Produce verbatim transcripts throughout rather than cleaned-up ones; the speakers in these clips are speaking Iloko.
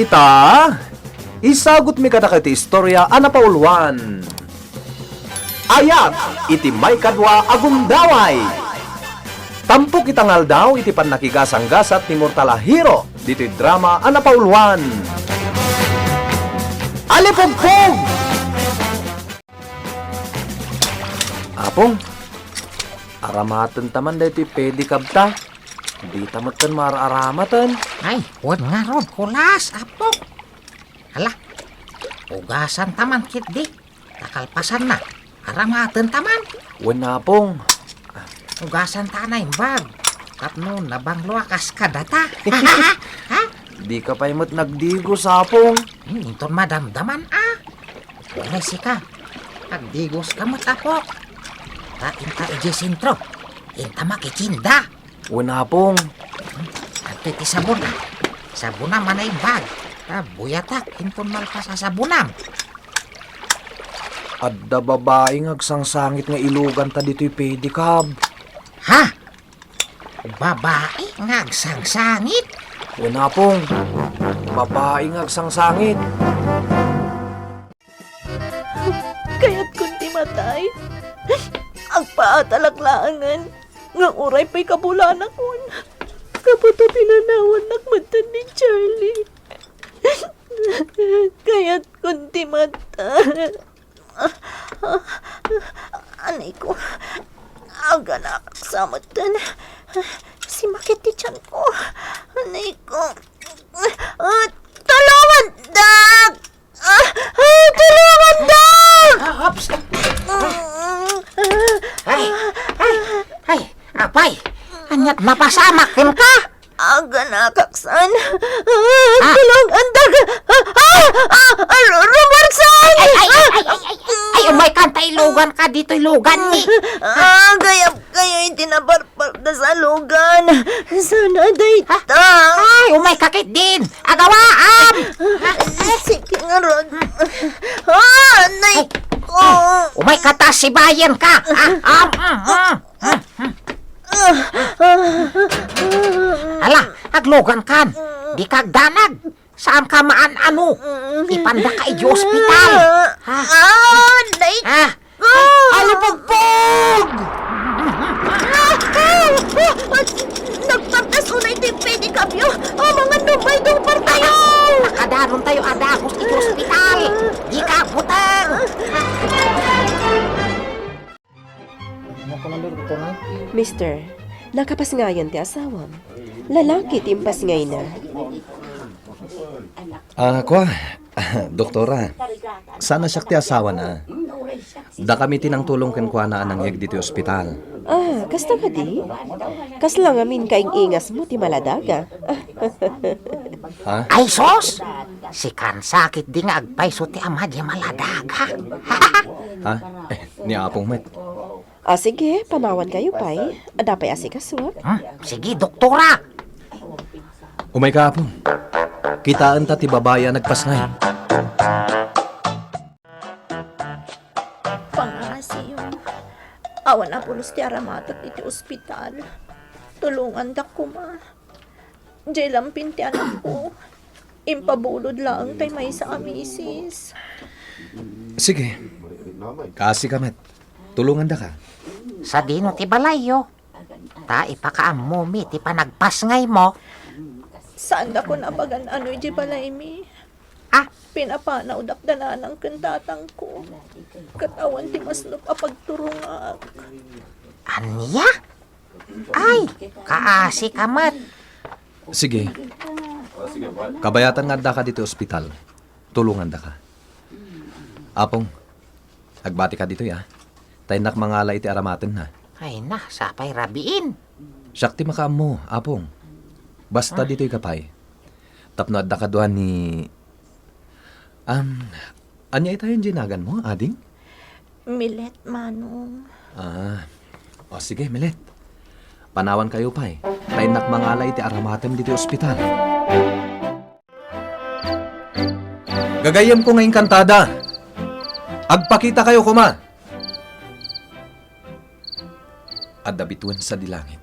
Ita, isagutmi kadakayo ti istorya a napauluan. Ayat iti maikadua a gundaway. Tampok ita nga aldaw iti pannakigasanggasat ti mortal a hero ditoy drama a napauluan. Alipugpog! Apong, aramatenta man daytoy pedicab ta. Dita metten maar-aramaten. Ay, wen ngarud, kulas, Apo. Hala, ugasanta man ketdi. Ta kalpasanna, aramatenta man. Wen, Apong. Ugasanta a naimbag. Tapno nabanglo a kas kadata. Ha? Dika pay met nagdigos, Apong. Hmm, inton madamdaman, a. Uray sika, agdigoska met, Apo. Ta inta idiay sentro, inta makitienda. Wen, Apong. Adtoy ti sabon, a. Sabonam a naimbag. Ta buyatak inton malpas a sabonam. Adda babai nga agsangsangit nga iluganta ditoy pedicab. Ha? Babai nga agsangsangit? Wen, Apong. Babai nga agsangsangit. Kayatkon ti matay. Agpaatalak laengen nga uray pay kabulanakon. Kaputo ti nanawannak metten ni Charlie. Kayatkon ti matay. Anayko, aganaksa metten. Simakit ti tianko. Anayko. Ah, tulongandak! Ah, ah, tulongandak! Ah, ops. Ay, ay, ay, apay, ania't napasamak kenka? Aganakaksan. Ah, ah, tulongandak. Ah, ah, ah, ah, ru-, rumarsan! Ay, ay, ay, ay, ay, ay, ay, ay, umayka ta iluganka ditoy luganmi. Ah, gayam kayo iti naparparda sa lugan. Sana dayta. Ay, umayka ketdin. Agawaam. Sige ngarud. Ah, nay ko. Umayka ta sibayenka. Ah, ah, ah, ah. Ala, aglugankan. Dika agdanag. Saanka maan-ano? Ipandaka idiay ospital. Ha? Ah, nay ko. Alipugpog! Ah, ah, ah, nagpardas unay ti pedicabyo. Amangan no may dumpartayo. Pakadanontayo a dagus iti ospital. Dika agbuteng. Mister, nakapasngayan ti asawam. Lalaki ti impasngayna. Ah, kua, doktora, saan a siak ti asawana. Dakami ti nangtulong kenkuana a nangyeg ditoy ospital. Ah, kasta kadi? Kasla ngamin kaing-ingasmo ti maladaga. Ha? Ay, sus! Sikan sakit di nga agpayso ti ama di maladaga. Ha? Eh, ni Apong met. Ah, sige, panawankayo pay. Adda pay asikasuak. Hmm, sige, doktora. Umayka, Apong. Kitaenta ti babai a nagpasngay. Pangasiyo. Awan a pulos ti aramatek iti ospital. Tulongandak koma. Diay lampin ti anakko. Impabulod laeng tay maysa a misis. Sige. Kaasika met. Tulongandaka. Sadino ti balayyo? Ta ipakaammomi ti panagpasngaymo. Saandakon a pagan-ano idiay balaymi. Ah? Pinapanawdak da nanang ken tatangko. Ket awan ti masnop a pagturongak. Ania? Ay, kaasika met. Sige. Kabayatan nga addaka ditoy ospital. Tulongandaka. Apong, agbatika ditoy, a. Ta innak mangala iti aramatenna. Ay na, sapay rabiin. Siak ti makaammo, Apong. Basta ditoyka pay. Tapno adda kadua ni, am, ania itayon diay naganmo, ading? Milet, Manong. Ah. O, sige, Milet. Panawankayo pay. Ta innak mangala iti aramatem ditoy ospital. Gagayyemko nga inkantada. Agpakitakayo koma. Adda bituen sadi langit.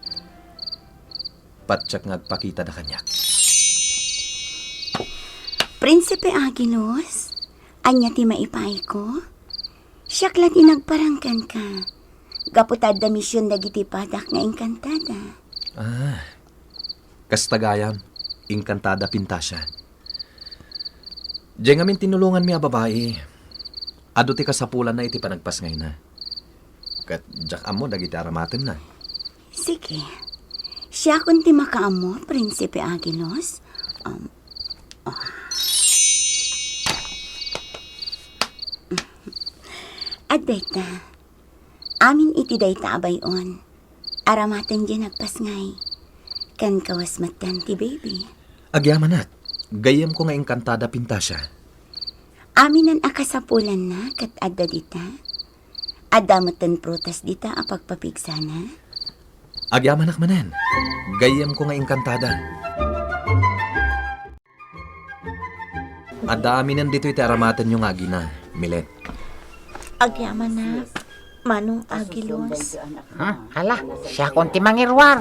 Patiek nga agpakitada kaniak. Prinsipe Aguilos, ania ti maipaayko? Siak la ti nagparang kenka. Gapu ta adda mision dagiti padak nga engkantada. Ah, kasta gayam, engkantada Pintasia. Diay ngamin tinulonganmi a babai, adu ti kasapulanna iti panagpasngayna. Ket diak ammo dagiti aramatenna. Sige. Siakon ti makaammo, Prinsipe Aguilos. Um, ah. Adda ita. Amin iti dayta a bay-on. Aramaten diay nagpasngay. Ken kawas metten ti baby. Agyamanak, gayyemko nga engkantada Pintasia. Aminen a kasapulanna ket adda dita. Adda metten prutas dita a pagpapigsana. Agyamanak manen, gayyemko nga engkantada. Adda aminen ditoy ti aramatenyo nga agina, Milet. Agyamanak, Manong Aguilos. Hmm, hala, siakon ti mangiruar.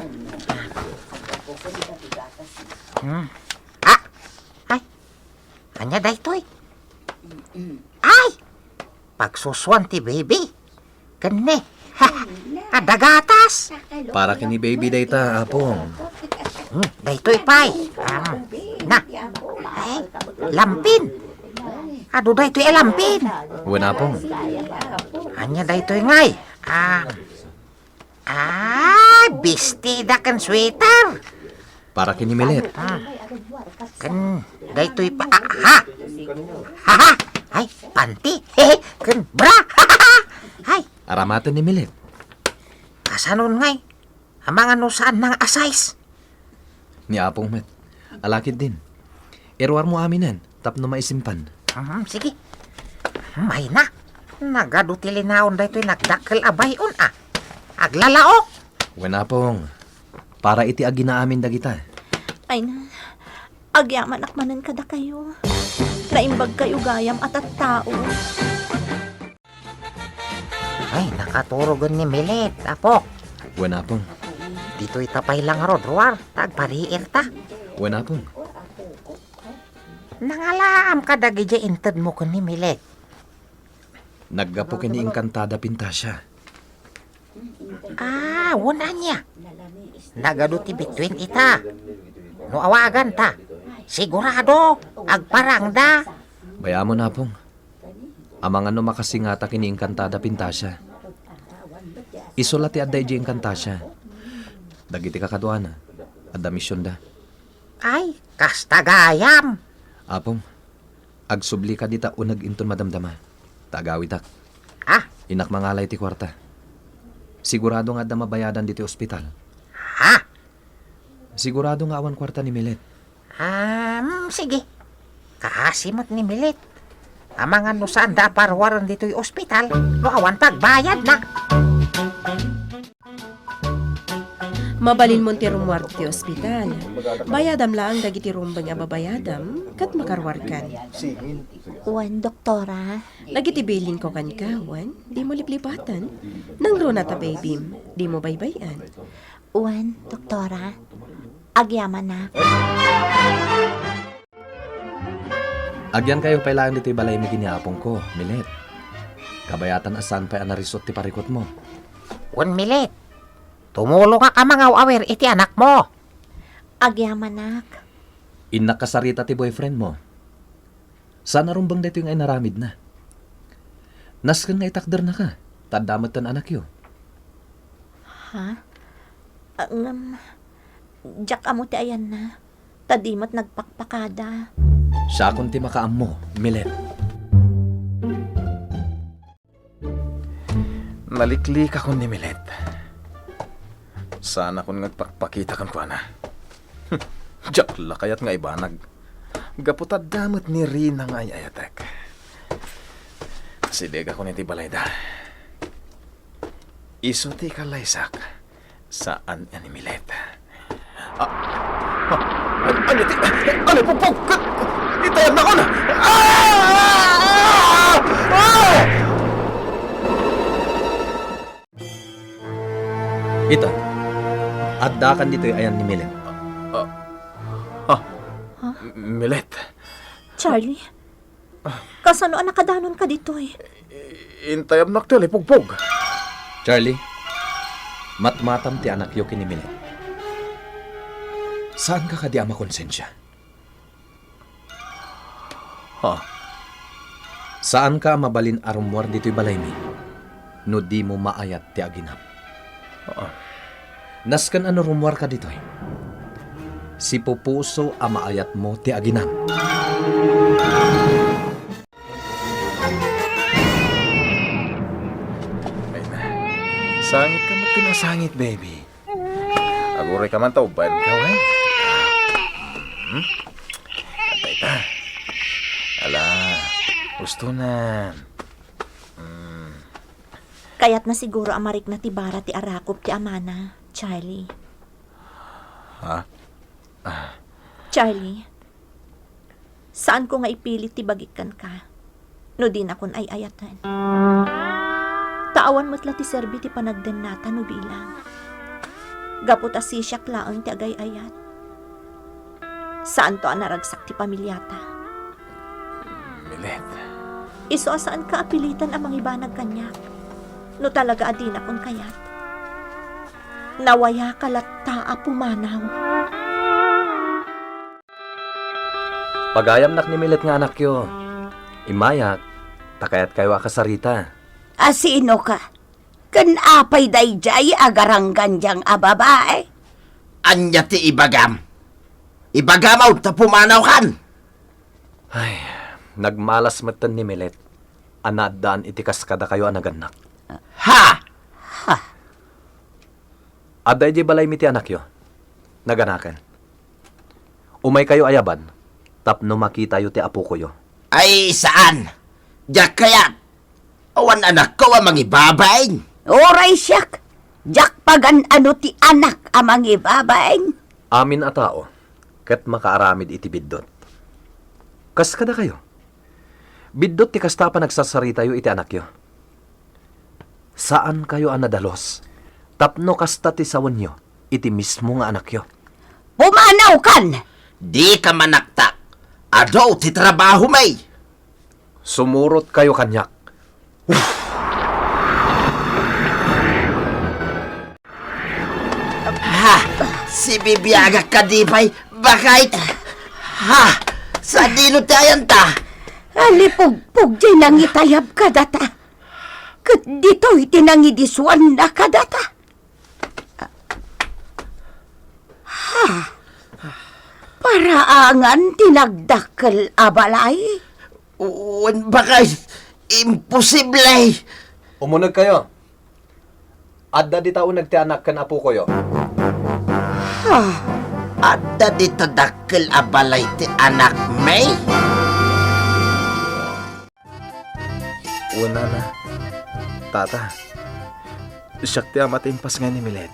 Hmm. Ah! Ay! Ania daytoy? Ay! Pagsusuan ti baby. Ken ni. Ha! Adda gatas. Para ken ni baby dayta, Apong. Hmm, daytoy pay. Ah, na. Ay, lampin. Adu daytoy a lampin. Wen, Apong. Ania daytoy ngay? Ah, ah, bestida ken sweater. Para ken ni Milet. Ah. Ken daytoy pa, ah, ha? Ha, ha? Ay, panty. Ken bra. Ay. Aramaten ni Milet. Kasanon ngay? Amangan no saanna nga a size? Ni Apong met. Alakid din. Iruarmo aminen tapno maisimpan. Mhm, sige. Mayna. Nagadu ti linaon daytoy nagdakkel a bay-on, ah. Aglalaok. Wen, Apong. Para iti agina amin dagita. Ay na, agyamanak manen kadakayo. Naimbagkayo gayam a tattao. Ay, nakaturogen ni Milet, Apo. Wen, Apong. Ditoy ta pay la ngarud ruar, ta agpariirta. Wen, Apong. Nangalaam kadagidiay intedmo ken ni Milet? Naggapu ken ni Encantada Pintasia. Ah, wen ania? Nagadu ti between ita. No awaganta, sigurado, agparangda. Bayamon, Apong. Amangan no makasingata ken ni Encantada Pintasia. Isu la ti adda idiay Encantasia. Dagiti kakaduana, adda misionda. Ay, kasta gayam. Apong, agsublika dita uneg inton madamdama. Ta agawidak. Ah? Innak mangala iti kuarta. Sigurado nga adda mabayadan ditoy ospital. Ha? Sigurado nga awan kuarta ni Milet. Ah, mm, sige. Kaasi met ni Milet. Amangan no saanda a paruaren ditoy ospital no awan pagbayadna. Mabalinmon ti rummuar ti ospital. Bayadam laeng dagiti rumbeng a babayadam, ket makaruarkan. Wen, doktora. Dagiti bilinko kenka, wen, dimo liplipatan. Nangruna ta babym, dimo baybay-an. Wen, doktora. Agyamanak. Agyankayo pay laeng ditoy balaymi ken ni apongko, Milet. Kabayatan a saan pay a narisot ti parikutmo. Wen, Milet, tumulongak a mangaw-awir iti anakmo. Agyamanak. Innak kasarita ti boyfriendmo. Saan a rumbeng daytoy nga inaramidna. Nasken nga itakdernaka, ta adda metten anakyo. Ha? Ah, ngem, diak ammo ti ayanna. Ta di met nagpakpakada. Siakon ti makaammo, Milet. Naliklikakon ni Milet. Saanakon nga agpakpakita kenkuana. Diak la kayat nga ibanag. Gapu ta adda met ni Rina nga ay-ayatek. Sidegakon iti balayda. Isu ti ikallaysak. Saan a ni Milet. Ah, ah, an-, ania ti, ania, pugpug? Ket itayannakon! Ah! Ah! Ah! Ita, addakan ditoy ayan ni Milet. Ah, ah, ah, Milet. Charlie, kasano a nakadanonka ditoy? I-, intayabnak ti alipugpog. Charlie, matmatam ti anakyo ken ni Milet. Saanka kadi a makonsensia? Ha? Saanka a mabalin a rummuar ditoy balaymi no dimo maayat ti aginam. Ah. Nasken a no rummuarka ditoy, sipupuso a maayatmo ti aginam. Ay na. Sangit ka met ken a sangit, baby. Aguray ka man ta ubbaenka, wen? Hmm? Antay ta. Ala, husto na. Hmm. Kayatna siguro a marikna ti bara ti arakop ti amana, Charlie. Ha? Ah. Charlie, saanko nga ipilit ti bagik kenka no dinakon ay-ayaten. Ta awan met la ti serbi ti panagdennata no bilang. Gapu ta sisiak laeng ti agay-ayat. Saanto a naragsak ti pamiliata. Milet. Isu a saanka a pilitan a mangibanag kaniak no talaga a dinakon kayat. Nawayaka latta a pumanaw. Pagayamnak ni Milet nga anakyo. Immayak, ta kayatkayo a kasarita. A sinoka? Ken apay daydiay a garanggandiang a babae? Ania ti ibagam? Ibagam ta pumanawkan! Ay, nagmalas metten ni Milet a naaddaan iti kas kadakayo a nagannak. Ha? Ha? Adda idiay balaymi ti anakyo. Naganaken. Umaykayo ayaban tapno makitayo ti apokoyo. Ay, saan! Diak kayat! Awan anakko a mangibabain. Uray siak, diak pagan-ano ti anak a mangibabain. Amin a tao ket makaaramid iti biddut. Kas kadakayo, biddut ti kasta a panagsarsaritayo iti anakyo. Saankayo a nadalus tapno kasta ti sawenyo iti mismo nga anakyo. Pumanawkan! Dika manaktak. Adu ti trabahomi. Sumurotkayo kaniak. Ha! Sibibiagak kadi pay, bakay! Ha! Sadino ti ayanta? Alipugpog diay nangitayab kadata. Ket ditoy ti nangidisuanna kadata. Ha? Paraangan ti nagdakkel a balay? Wen, bakay, imposible! Umunegkayo. Adda dita uneg ti anak ken apokoyo. Ha? Adda dita dakkel a balay ti anakmi? Unana, Tata, siak ti ama ti impasngay ni Milet.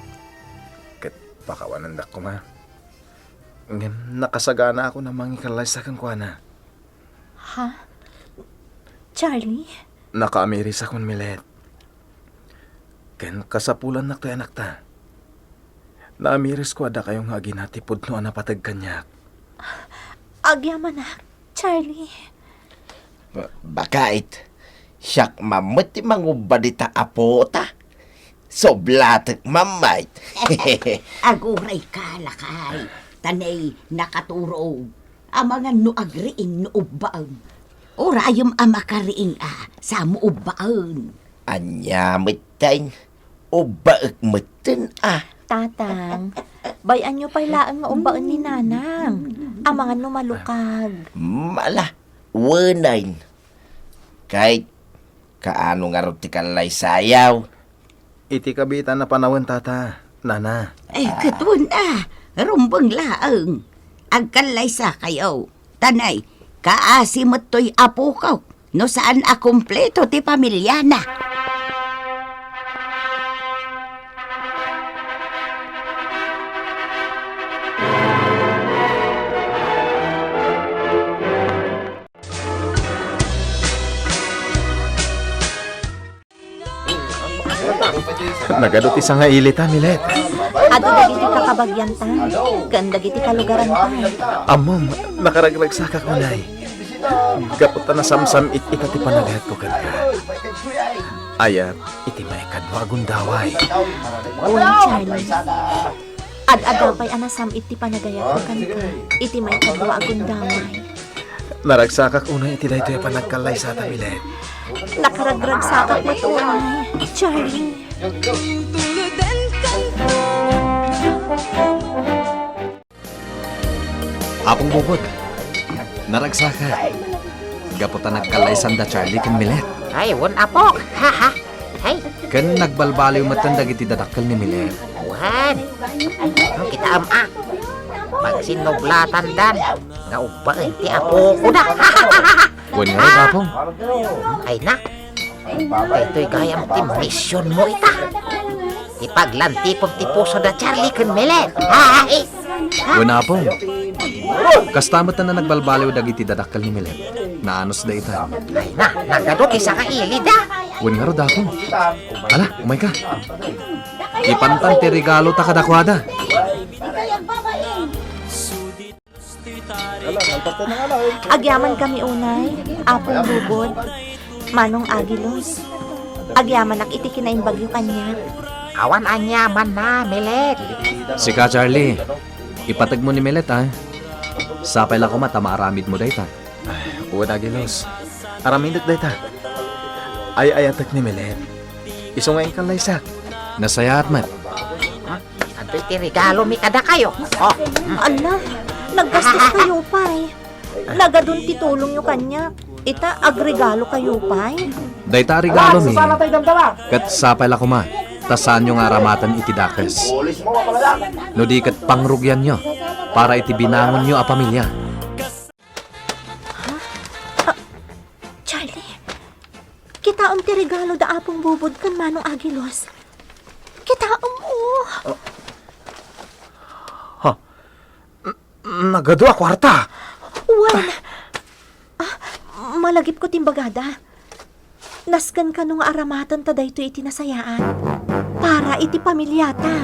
Ket pakawanendak koma. Ngem nakasaganaakon a mangikallaysa kenkuana. Ha? Charlie? Nakaamirisakon, Milet. Ken kasapulannak toy anakta. Naamirisko a dakayo nga agina ti pudno a napateg kaniak. Agyamanak, Charlie. Ba-, bakait, siak man met ti mangubba dita a puta. Sublatek man met. Agurayka, lakay. Ta nay nakaturog. Amangan no agriing no ubbaen. Urayem a makariing a, samo ubbaen. Ania metten, ubbaek metten a. Tatang, bay-anyo pay laeng nga ubbaen ni Nanang. Amangan no malukag. Mala, wenen. Kay, kaano ngarud ti kallaysayaw? Iti kabiitan a panawen, Tata, Nana. Ay, ket wen a, rumbeng laeng. Agkallaysakayo. Ta nay, kaasi met toy apoko no saan a kompleto ti pamiliana. Nagadu ti sangailita, Milet. Adu dagiti kakabagianta, ken dagiti kalugaranta. Ammom, nakaragragsakak unay. Gapu ta nasamsam-it ita ti panagayatko kenka. Ayat iti maikadua a gundaway. Wen, Charlie. Ad-adda pay a nasam-it ti panagayatko kenka iti maikadua a gundaway. Naragsakak unay iti daytoy a panagkallaysata, Milet. Nakaragragsakak met unay, Charlie. Apong Bubod, naragsakak. Gapu ta nagkallaysanda Charlie ken Milet. Ay, wen, Apok. Ha, ha. Ay. Ken nagbalbaliw metten dagiti dadakkel ni Milet. Wen. Kitaem a. Pagsinnublatandan nga ubbaen ti apokon da. Wen ngarud, Apong. Ay na. Daytoy gayam ti misionmo ita. Ti paglantipem ti puso da Charlie ken Milet. Ay! Wen, Apong. Kasta met a nagbalbaliw dagiti dadakkel ni Milet. Naanusda ita. Ay na, nagadu ti saka ili da. Wen ngarud, Apong. Ala, umayka. Ipantan ti regalota kadakuada. Agyamankami unay, Apong Bubod, Manong Aguilos. Agyamanak iti kinaimbagyo kaniak. Awan aniamanna, Milet. Sika, Charlie, ipategmo ni Milet, a. Sapay la koma ta maaramidmo dayta. Ay, wen, Aguilos. Aramidek dayta. Ay-ayatek ni Milet. Isu nga inkallaysak. Nasayaat met. Adtoy ti regalomi kadakayo. Oh. Ala, naggastos kayo pay. Nagadun ti tulongyo kaniak. Ita, agregalo kayo pay. Dayta a regalomi. Ket sapay la koma, ta saanyo nga aramaten iti dakes. No di ket pangrugianyo para iti binangonyo a pamilia. Ah, Charlie, kitaem ti regalo da Apong Bubod ken Manong Aguilos. Kitaem, oh. Ha? N-, nagadu a kuarta? Wen. Ah, malagipko ti imbagada. Nasken kano nga aramatenta daytoy iti nasayaat para iti pamiliata.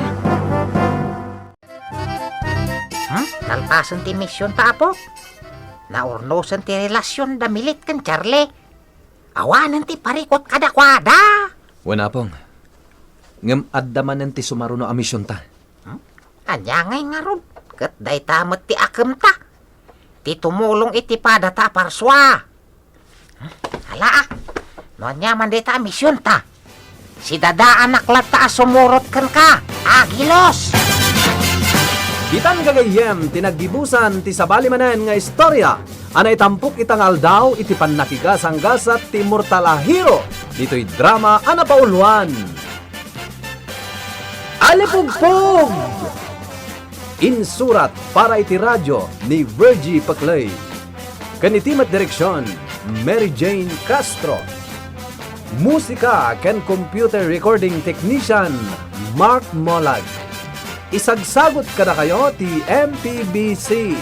Hmm? Nalpasen ti misionta, Apo? Naurnosen ti relasionda Milet ken Charlie? Awanen ti parikut kadakuada? Wen, Apong. Ngem adda manen ti sumaruno a misionta. Hmm? Ania ngay ngarud? Ket dayta met ti akemta. Ti tumulong iti padata a parsua. Ala, a. No aniaman dayta a misionta, sidadaanak latta a sumurot kenka, Aguilos! Ditan gagayyem ti naggibusan ti sabali manen nga istorya a naitampok ita nga aldaw iti pannakigasanggasat ti immortal a hero ditoy drama a napauluan. Alipugpog! Insurat para iti radio ni Virgie Paclay. Ken iti met direksion, Mary Jane Castro. Musika ken computer recording technician, Mark Molag. Isagsagut kadakayo ti M P B C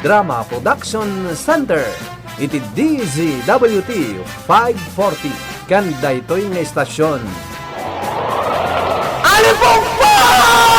Drama Production Center iti D Z W T five forty ken daytoy nga istasion. Alipugpog!